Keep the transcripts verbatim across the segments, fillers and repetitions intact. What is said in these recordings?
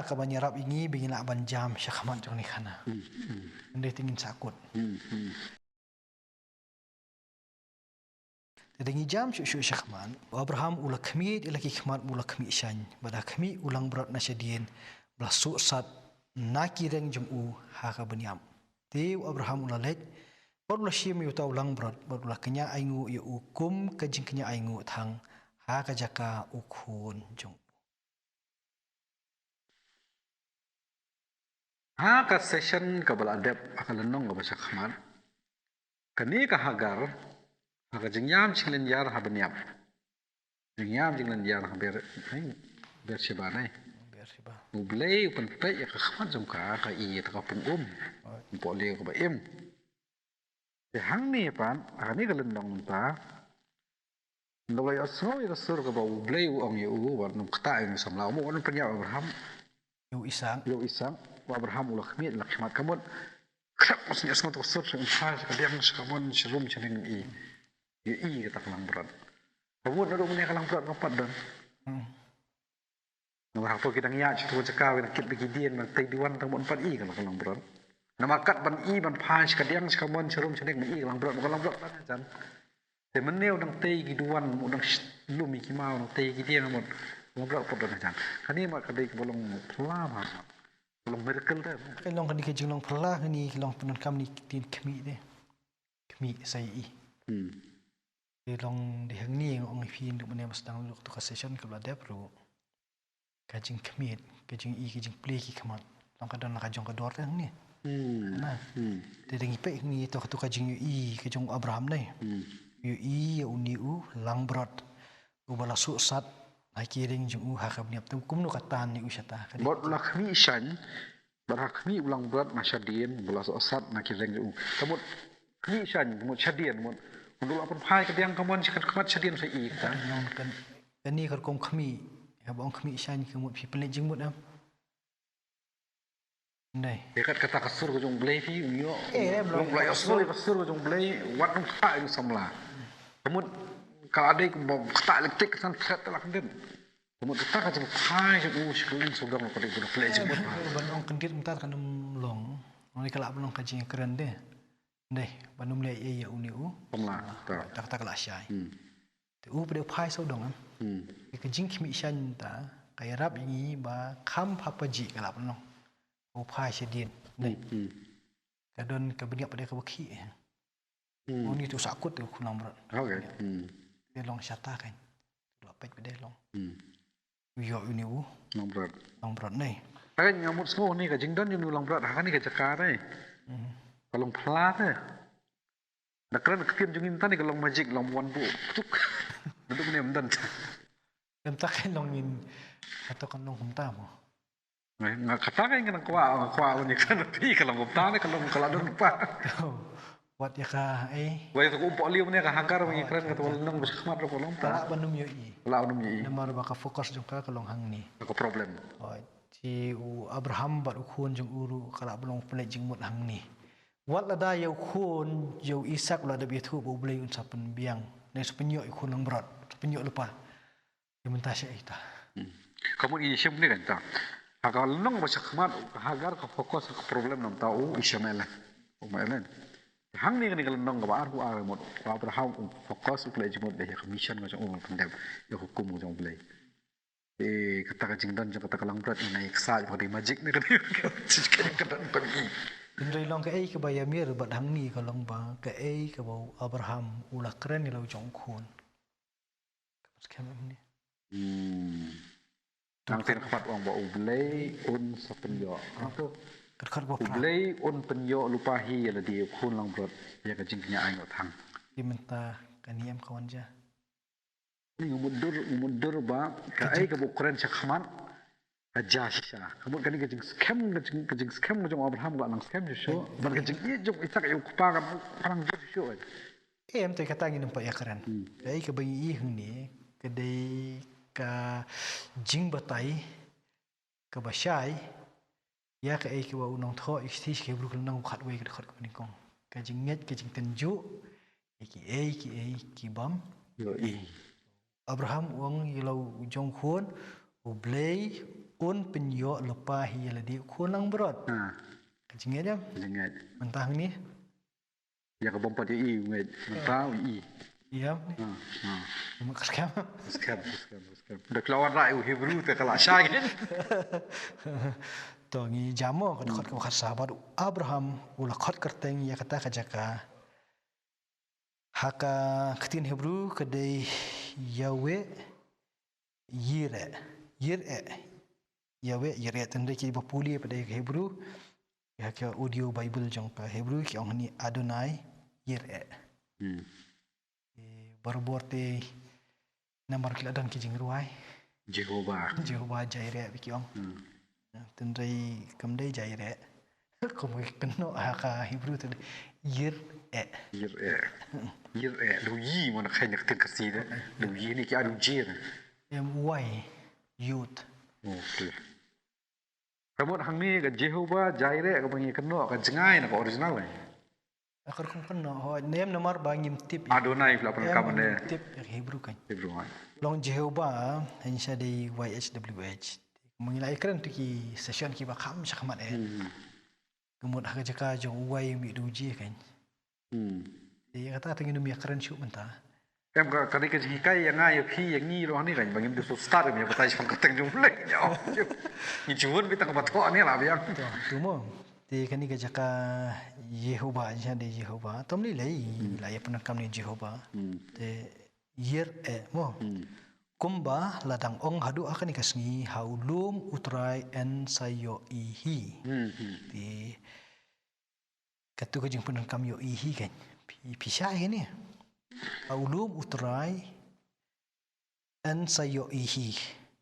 Kaba ngi ïarap ïa ngi ba ngin lah ban jam sha khmat jong kane ka khana. Hmm, hmm. Hynrei te ngin sahkut. Hmm, hmm. Te da ngi jam shuh shuh sha khmat, u Abraham u la khmih ïa la ki khmat, u la khmih shaiñ, bad ha khmih u langbrot na shadien, ba la suhsat na ki reng jong u ha ka bniap. Te u Abraham u la leit, bad u la shim ïa uta u langbrot, bad u la kñia ainguh ïa u kum ka jingkñia ainguh thang, ha ka jaka u khun jong u. Ha ka session kaba la dep ha ka lynnong kaba sha khmat, kane ka Hagar, ha ka jingïam jinglynñiar ha bniap. Jingïam jinglynñiar ha Ber, ai, Beersheba ne. Beersheba. U Blei u pynpeit ïa ka khmat jong ka, ka i ïa ka pung um. Right. Ym poi lei kaba im. Te hangne pat, ha kane ka lynnong mynta, nda u la ïohsngew ïa ka sur kaba U Blei u ong ïa u, wat nym ktah ïa une u samla, u mut wat nym pynïap Abraham. Ïa u Isak. Ïa u Isak, u Abraham u la khmih, la khmat ka mut. Khlem, mut ïohsngew ïa ka sur, shu ym phai sha kadiang, sha kamon, sha rum, sha neng i. Ïa i kata ka langbrot. Ka mut naduh mynne ka langbrot ka pat don. Hmm. Namar hapoh ki dang ïaid sha tu jaka, ki dang kit bad ki dien, ban tei duwan, tang ban pat i ka la ka langbrot. Namar kat ban i ban phai sha kadiang sha kamon sha rum sha neng ban i ka langbrot, ka langbrot pat hajan. Te mynne u dang tei ki duwan, u dang sh-, lum ïa ki maw, u dang tei ki dien, mut langbrot pat don hajan. Kane ma ka dei kaba long phylla ma. Ka long miracle te. Ka long kane ka jinglong phylla kane ka long pyndonkam ne ki dien khmih te. Khmih sa i. Hmm. Te long dei hangne nga ong ïa phi naduh mynne ba sdang ruh tu ka session kaba la dep ruh. Ka jingkhmih, ka jingi, ka jingplie ki khmat. Long ka don la ka jong ka dor te hangne. Hmm. Na. Hmm. Te dang ïa peit hangne to ka, to ka jingïohi ka jong u Abraham ne. Hmm. Ïohi ïa une u langbrot uba la suhsat ha ki reng jong u ha ka bniap, te kumno ka tan ïa u shata. Ka dei bad la khmih shaiñ. Bad ha khmih u langbrot na shadien, ba la suhsat na ki reng jong u. Te mut khmih shaiñ, mut shadien, mut. Mut u la pynphai kadiang kamon sha khmat shadien sa i kata. Kane ka rukom khmih, haba ong khmih shaiñ ka mut phi pynleit jingmut em. Ndai. Ïa kat kata ka sur ka jong U Blei phi, u ïoh. Eh, em, long la ïoh sur ka sur ka jong U Blei, wat nym ktah ïa u samla. Ka mut ka la dei kumba ktah lynti ka san thret la kyndit. Ka mut kata ka jingphai jong u sha ka lieng sawdong ka dei ka dei ka leh jingmut. Ban ong kyndit mynta kan ym long. Ong ni ka lah ban long ka jingkren de. Dei, ban ym leh ei ei ïa une u. Pynlah, ta. Ta, ta ka lah shai. Hmm. Te u pat u phai sawdong em. Hmm. Te ka jingkhmih shaiñ ta, ka ïarap ïa ngi ba kham pha pajih ka lah ban long. U phai shadien. Dei. Hmm, hmm. Ka don ka bniap pat de kaba khih. Hmm. Une te u sahkut te u khun langbrot. Okay. Hmm. Te long shata kan. La peit pat de long. Hmm. U ïoh une u. Langbrot. Langbrot ne. Tang nga mut sngew ne ka jingdon une u langbrot ha kane ka jaka ne. Hmm. Ka long phylla te. Da kren ka ktien jong ngi mynta ne ka long magic, long wan buh. Tuk. Naduh mynne ym don. Mynta ka long ngin. Hato kan long kumta mo. Nga, nga kata ka nga nang kwah, nga kwah ban ïakren bad phi ka long kumta ne ka long ka la don kumta. Wat ïa ka, eh. Wat ïa ka um pok liu ne ka Hagar ban ïakren kata ka long ba shakhmat ruh ka long kumta. Ka lah ban ym ïohi. Ka lah ban ym ïohi. Namar ba ka focus jong ka ka long hangne. Ka problem. Oh, te u Abraham bad u khun jong u ruh ka lah ban long pynleit jingmut hangne. Wat lada ïa u khun jong u Isak u la dep ïathuh ba U Blei un sa pynbiang. Ne sa pynïoh ïa u khun langbrot. Sa pynïoh lypa. Ïa mynta shaei ta. Hmm. Ka mut ngi shim ne kan ta. Ha ka lynnong ba shakhmat ka Hagar ka focus ha ka problem na mynta u Ishmael. U Ishmael. Hangne kane ka lynnong kaba arphew ar mut u Abraham u focus u pynleit jingmut ïa ka mission ka jong u ban pyndep ïa ka hukum ka jong U Blei. Eh, kata ka jingdon jong kata ka langbrot ïa nga ïa ka sa ba ka dei magic ne ka dei ka don ka dei. Hynrei long kaei kaba ïamir bad hangne ka long ba kaei kaba u Abraham u la kren ïa la u jong u khun. Ka skhem em ne. Hmm. Nangta ka pat ong ba U Blei un sa pynïoh. Ka dkhot ba U Blei un pynïoh lypa hi ïa lade u khun langbrot ïa ka jingkñia ainguh thang. Te mynta kane em ka wan ja. Nga mutdur, nga mutdur ba kaei kaba u kren shakhmat ka jia shisha. Ka mut kane ka jingskhem, ka jing, ka jingskhem ka jong u Abraham ka nang skhem shuh shuh. Bad ka jingïeit jong u Isak ïa u kpa ka nang jia shuh shuh. Em, te kata ngin ym pat ïakren. Hmm. Kaei kaba ngi i hangne ka dei ka jingbatai kaba shai ïa kaei kaba u nongthoh ïa ka shithi sha ki Hebru ka lynnong kaba khatwei ka dkhot kaba nyngkong. Ka jingngeit ka jingtynjuh ïa kiei kiei kibym ïohi. Abraham u ong ïa la u jong u khun, U Blei Un pynïoh lypa hi ïa lade u khun langbrot. Ha. Ka jingngeit ïa. Ka jingngeit. Mynta hangne. Ïa ka bym pat ïohi u ngeit. Mynta u ïohi. Ïa. Ha. Ha. Ym ka skhem. Skhem, skhem, skhem. Da ka la wanrah u Hebru te ka la shah ngeit. To ngi jam mo ka dkhot kaba khatsaw bad u Abraham u la khot kyrteng ïa kata ka jaka. Ha ka ktien Hebru ka dei Yahweh Yireh. Yireh. Yahweh Yireh. Tang dei ki ba pule pat dei ka Hebru. Ha ka audio Bible jong ka Hebru ki ong hangne Adonai Yireh. Hmm. Eh, barabor te namar ki la don ki jingrwai. Jehovah. Jehovah Jireh ba ki ong. Hmm. Tynrai kam dei Jireh. Kum ki kynnoh ha ka Hebru te Yireh. Yireh. Yireh. Lu yi mo na khain na ktien Khasi de. Lu yi ni ki adu jir. M Y. Yud. Okay. Ka mut hangne ka Jehovah Jireh kaba ngi kynnoh ka jngai na ka original eh. Ka rukom kynnoh, hooid, ne em namar ba ngim tip ïa. Adonai phi la pyndonkam ne. Ngim tip ïa ka Hebru kan. Hebru kan. Long Jehovah, hynrei sa dei Y H W H. Kumba ngi la ïakren ha ki session kiba kham shakhmat eh. Hmm. Ka mut ha ka jaka jong u Y mih da u J kan. Hmm. Te kata te ngin ym ïakren shuh mynta. Em ka, kane ka jinghikai ïa nga ïa phi ïa ngi ruh hangne kan, ba ngim dei shu start em ïa batai shaphang ka kyrteng jong U Blei. Ngi ju wan beit tang kaba thoh ne la biang. To, to mo. Te kane ka jaka Jehovah, jaka dei Jehovah. To ym lei lei, hmm, la ïa pyndonkam ne Jehovah. Hmm. Te Yireh mo. Hmm. Kumba la dang ong haduh ha kane ka sngi, ha u lum U Trai yn sa ïohi hi. Hmm, hmm. Te Katu ka jingpyndonkam ïohi kan. Phi, phi shai kane. Ha u lum U Trai yn sa ïohi.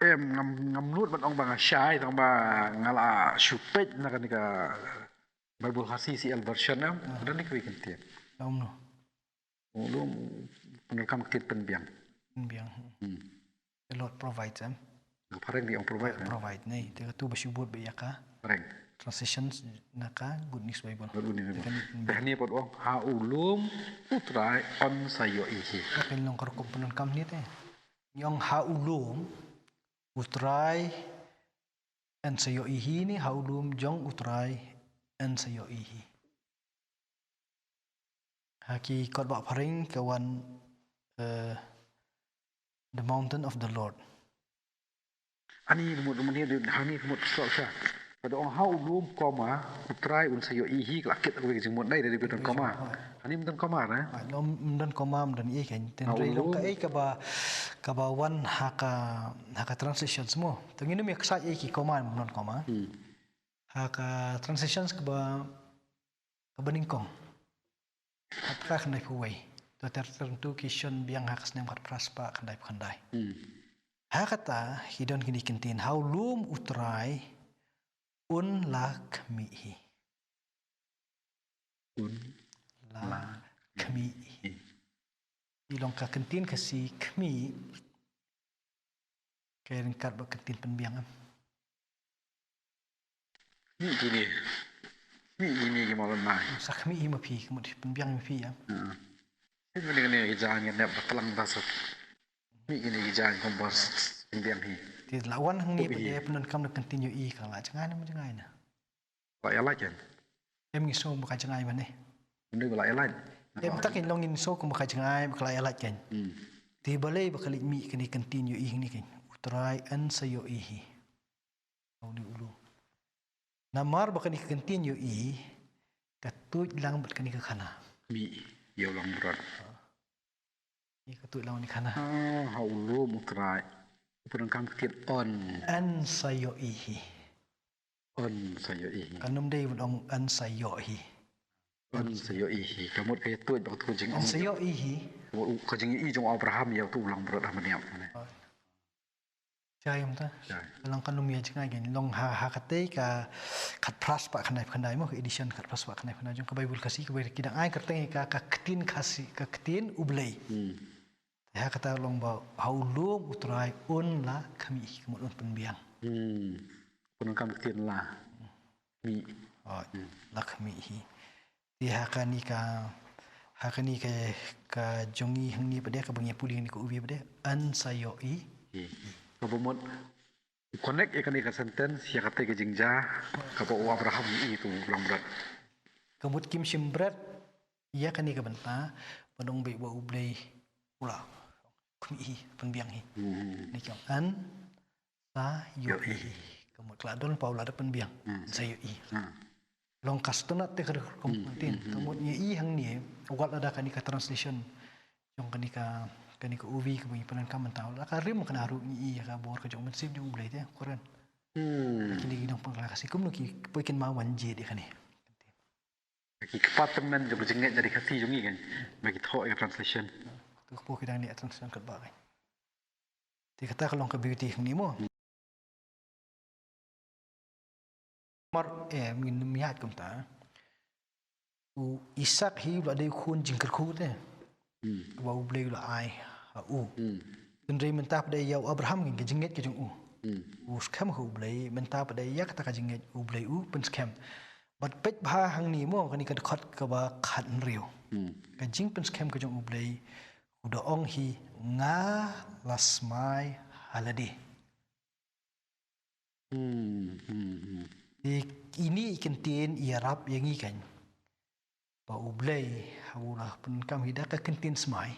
Em, ngam, ngam nud ban ong ba nga shai, tang ba nga la shu peit na kane ka Bible Khasi C L version em. Ah. Don ne kawei kyntien. Ong no. U lum pyndonkam ktien pynbiang. Pynbiang. Hmm. The Lord provides, em. Ka phareng dei ong provide, eh? Provide, ne. Te katu ba shu bud ba ïa ka. Phareng. Translation na ka Good News Bible. Good News Bible. Te kane, te kane pat ong ha u lum U Trai yn sa ïohi hi. Ka pynlong ka rukom pyndonkam ne te. Ngi ong ha u lum U Trai yn sa ïohi hi ne ha u lum jong U Trai yn sa ïohi hi. Ha ki kot ba phareng ka wan, eh, the mountain of the Lord. Ani mut mut ni ha ni mut sok sa. Ka da ong ha u lum comma U Trai un sa ïohi hi ka la kit ka jingmut nai da dei don comma. Ani ym don comma ne. Ym don comma ym don ei kan. Tynrai long kaei kaba, kaba wan ha ka, ha ka translation mo. Te ngin ym ïa ksai ei ki comma ym don comma. Hmm. Ha ka translation kaba kaba nyngkong. Khatphra khyndai phew wei. To ter ter tu ki shon biang ha ka snem khatphra spah khyndai phew khyndai. Hmm. Ha kata ki don kine ki kyntien ha u lum U Trai un la khmih hi. Un la khmih hi. Ki long ka kyntien Khasi khmih. Ka ryngkat bad ka ktien pynbiang em. Khmih kine. Khmih kine ki mawlana. Sa khmih hi ma phi, ka mut pynbiang ma phi em. Khmih kine kine ki jaiñ ngan nep ba tlang ba sa. Khmih kine ki jaiñ kum ba pynbiang hi. Te la wan hangne ba dei pyndonkam da ka ktien ïohi ka la jngai ne ym jngai ne. Ba ïa lait kan. Em ngi sngew ba ka jngai mane. Ym dei ba la ïa lait. Em tak in long ngi sngew kum ba ka jngai ba ka la ïa lait kan. Hmm. Te balei ba ka leit mih kane ka ktien ïohi hangne kan. U Trai yn sa ïohi hi. Uni u lum. Namar ba kane ka ktien ïohi ka tuid lang bad kane ka khana. Mih ïa u langbrot. Ïa ka tuid lang ni khana. Ah, ha u lum U Trai. U pyndonkam ktien yn. Yn sa ïohi hi. Yn sa ïohi hi. Kan ym dei ban ong yn sa ïohi hi. Yn sa ïohi hi. Ka mut ka ïa tuid ba ka tuid jingong. Yn sa ïohi hi. Ka mut u, ka jingïohi jong u Abraham ïa utu u langbrot ha bniat. Shai ym ta. Shai. Ka long kan ym ïa jngai kan long ha, ha katei ka khatphra spah khyndai phew khyndai mo, edition khatphra spah khyndai phew khyndai jong ka Bible Khasi kaba ki dang ai kyrteng ka, ka ktien Khasi, ka ktien U Blei. Hmm. Te ha kata long ba ha u lum U Trai un la khmih hi ka mut un pynbiang. Hmm. Pyndonkam ktien la. Khmih. Oh, hmm, la khmih hi. Te ha kane ka, ha kane ka, ka jong ngi hangne pat de kaba ngi pule hangne ka ubi pat de yn sa ïohi. Hmm. Kaba mut Connect ïa kane ka sentence ïa kata ka jingjia kaba u Abraham i tu u long bret. Ka mut kim shim bret ïa kane ka bynta ban ong beit ba U Blei u la khmih hi, pynbiang hi. Hmm. Ni kam an sa ïohi. Ïohi. Ka mut ka la don pa u la da pynbiang. Hmm. Sa ïohi. Hmm. Long ka sngewtynnat te ka rukom. Hmm, hmm, hmm. Ka mut ngi i hangne wat lada kane ka translation jong kane ka, kane ka U V kaba ngi pyndonkam mynta la ka rim kane ruh ngi i ka bor ka jong u Mynsiem jong U Blei te, kren. Hmm. Kine ki nongpynkylla Khasi kumno ki poi kin ma wan jied ïa kane. Ki kpa tymmen jong ka jingngeit jari Khasi jong ngi kan ba ki thoh ïa ka translation. Tu kpo ki dang ne translation katba kan. Te kata ka long ka beauty hangne mo. Mar, eh, ngin ym ïaid kumta. U Isak hi u la dei u khun jingkyrkhu te. Hmm. Ba U Blei u la ai ha u. Hmm. Hynrei mynta pat ïa u Abraham ngin ka jingngeit ka jong u. Hmm. U skhem ha U Blei, mynta pat ïa kata ka jingngeit U Blei u pynskhem. Bad peit bha hangne mo kane ka dkhot kaba khathynriew. Hmm. Ka jingpynskhem ka jong U Blei u da ong hi nga la smai ha lade. Hmm, hmm, hmm. Te ine i kyntien i ïarap ïa ngi kan. Ba U Blei ha u la pyndonkam hi da ka kyntien smai.